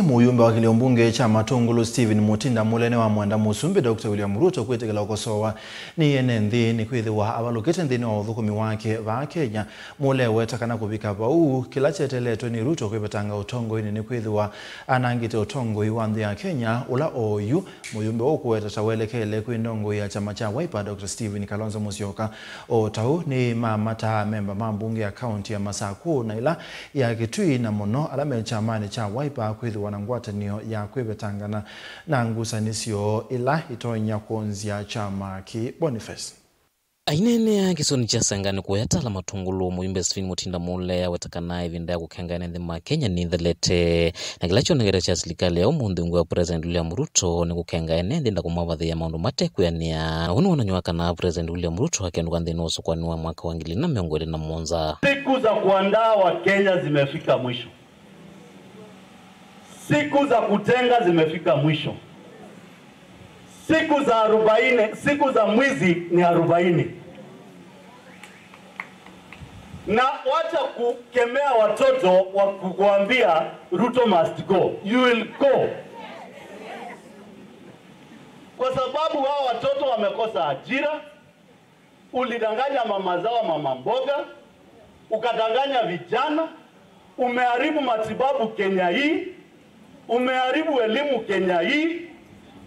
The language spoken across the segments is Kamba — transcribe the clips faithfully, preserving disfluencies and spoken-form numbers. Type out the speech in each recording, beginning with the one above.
Mũyumbe wa kĩlio mbunge kya Matũngũlũ Stephen Mutinda Mule nĩwamwenda Mũsumbĩ Doctor William Ruto kwĩtĩkĩla ũkosoawa nĩ ene nthĩ nĩkwĩthĩwa avalũkĩte nthĩnĩ wa ũthũkũmi wake vaa Kenya. Mule eweta kana kũvika vau, kĩla kyeteletwe nĩ Ruto kwĩvetanga ũtongoinĩ nĩkwĩthĩwa anangĩte ũtongoi wa nthĩ ya Kenya, ũla oyu mũyumbe ũkũweta ta welekele kwĩ ndongoi ya kyama kya Wiper, Doctor Stephen Kalonzo Musyoka. O ta ũu nĩmamataa amemba ma mbunge ya kaunti ya Masakũ na ĩla ya Kitui, na mũno ala me kyamanĩ kya Wiper kwĩthĩwa na ngwatanĩo ya kwĩvetangana na ngusanĩsyo ĩla ĩtonya kwonzya kyama kĩĩ. Boniface. Aineenea kĩsionĩ kya Senga nĩ kũya Tala Matũngũlũ, mũyumbe Stephen Mutinda Mule aweta kana ĩvinda ya kũkenga ene nthĩ ma Kenya nĩthelete, na kĩla kyonekete kya silikalĩ ya ũmũnthĩ ungu wa President William Ruto nĩ kũkenga ene nthĩ na kũmavathĩĩa maũndũ matekwĩanĩa. Na ũu nĩwonany'a wa kana President William Ruto akendũka nthĩnĩ wa ũsũkũani wa mwaka wa ngili na mĩongo ĩlĩ na mũonza. Siku za kuandaa wa Kenya zimefika mwisho. Siku za kutenga zimefika mwisho. Siku za arobaini, siku za mwizi ni arobaini. Na wacha kukemea watoto wa kukuambia Ruto must go. You will go. Kwa sababu hao watoto wamekosa ajira, ulidanganya mama zao, mama mboga, ukadanganya vijana, umeharibu matibabu Kenya hii, umeharibu elimu Kenya hii.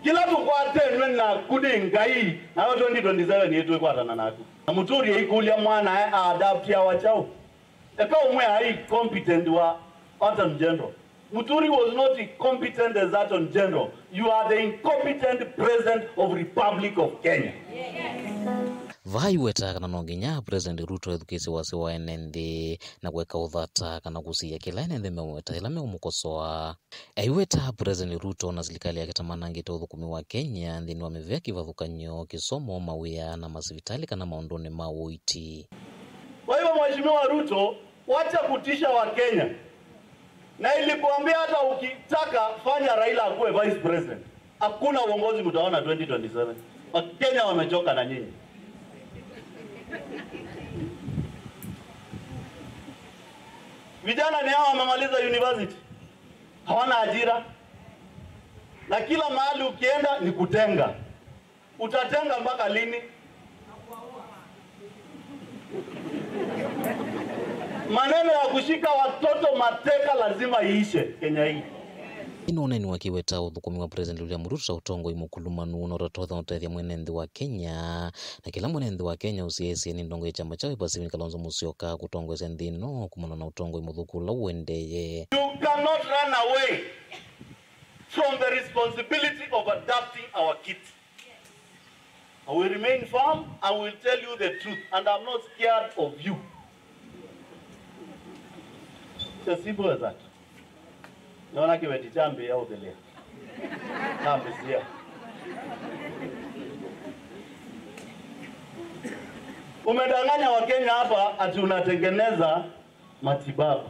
Kĩla tũkwatenwe naku nĩ Ngai, nayo twenty twenty-seven ĩtwĩkwatana naku. Na Mũturi ĩikũlya mwana e adapt awa kyaũ? Eka ũmwe ai competent wa Attorney General. Muturi was not incompetent as Attorney General. You are the incompetent President of Republic of Kenya. Vaa aiweta kana no nginya President Ruto ethukĩĩsye wasya wa ene nthĩ na kũeka ũthata kana kũsiĩĩa kĩla ene nthĩ meũweta yĩla meũmũkosoa. Aiweta President Ruto na silikalĩ yake ta manangĩte ũthũkũmi wa Kenya nthĩnĩ wa mĩvĩa, kĩvathũkany'o, kĩsomo, mawĩa na masivitalĩ kana maũndũnĩ ma ũiiti. Kwa hivyo, Mheshimiwa Ruto, wacha kutisha Wakenya. Na ilikuambia hata ukitaka fanya Raila akuwe vice president, hakuna uongozi mtaona twenty twenty-seven. Wakenya wamechoka na nyinyi. Vijana ni hao wamemaliza university, hawana ajira, na kila mahali ukienda ni kutenga. Utatenga mpaka lini? Maneno ya kushika watoto mateka lazima iishe Kenya hii. Ĩno ũneeni wake aiweta ũthũkũmi wa President William Ruto ta ũtongoi mũkulumanu na ũtatotha ũtethya mwene nthĩ wa Kenya, na kĩla mwene nthĩ wa Kenya ũsiĩĩsye nĩ ndongoi ya kyama kya Wiper Stephen Kalonzo Musyoka kũtongoesya nthĩ ĩno kumana na ũtongoi mũthũku ũla ũendeeye. You cannot run away from the responsibility of adapting our kids. I will remain firm, I will tell you the truth, and I'm not scared of you. It's as simple as that. Naona kĩveti kyambĩĩa ũthĩlĩa. Nambĩsĩa. Umedanganya Wakenya hapa ati unatengeneza matibabu.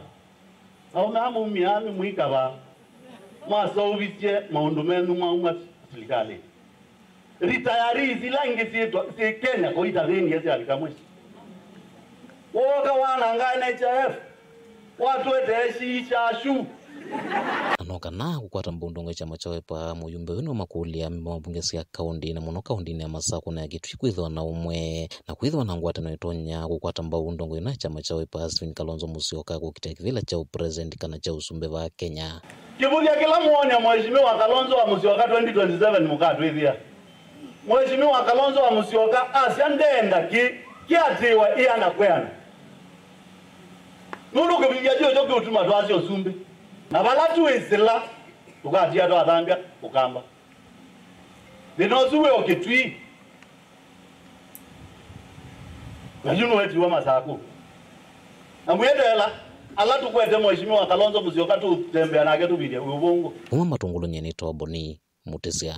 Aũme aa maumie aa nĩmwĩkavaa, mwaseũvisye maũndũ menyu mwauma silikalĩnĩ. Retirees ila ingĩ syĩtwa, syĩ Kenya, koitavĩnie syavika mwĩsĩ. Wooka wananga N H I F, watwetee syii sya asu. Na no kana kũkwata mbau ndongoi ya kyama kya Wiper, mũyumbe ũyũ nĩwamakũlya amemba ma mbunge sya kaũntĩ, na mũno kaũntĩnĩ ya Masakũ na ya Kitui kwĩthĩwa na ũmwe na kwĩthĩwa na ngwatanĩo ĩtonya kũkwata mbau ndongoi ĩno ya kyama kya Wiper Stephen Kalonzo Musyoka kũkitĩa kĩvĩla kya ũpresident kana kya ũsumbĩ vaa Kenya. Kĩvũthya kĩla mũonea Mheshimiwa Kalonzo wa Musyoka twenty twenty-seven mũkatwĩthĩa. Mheshimiwa Kalonzo wa Musyoka asya ndeenda kĩ, kĩatĩĩwa ĩana kwa ĩana. Nũndũ kĩvũthya kĩu kyo kĩũtuma twasya ũsumbĩ. Na vala twĩsĩla, tũkatia twathambya Ũkamba. Thĩna ũsu wĩ o Kitui. Na yu nũetiwe Masakũ. Na mwĩteela, ala tũkwete Mheshimiwa Kalonzo Musyoka tũtembea nake tũvithya wĩ ũvũngũ. Kuma Matũngũlũnĩ nĩ Toboni Mũtĩsya.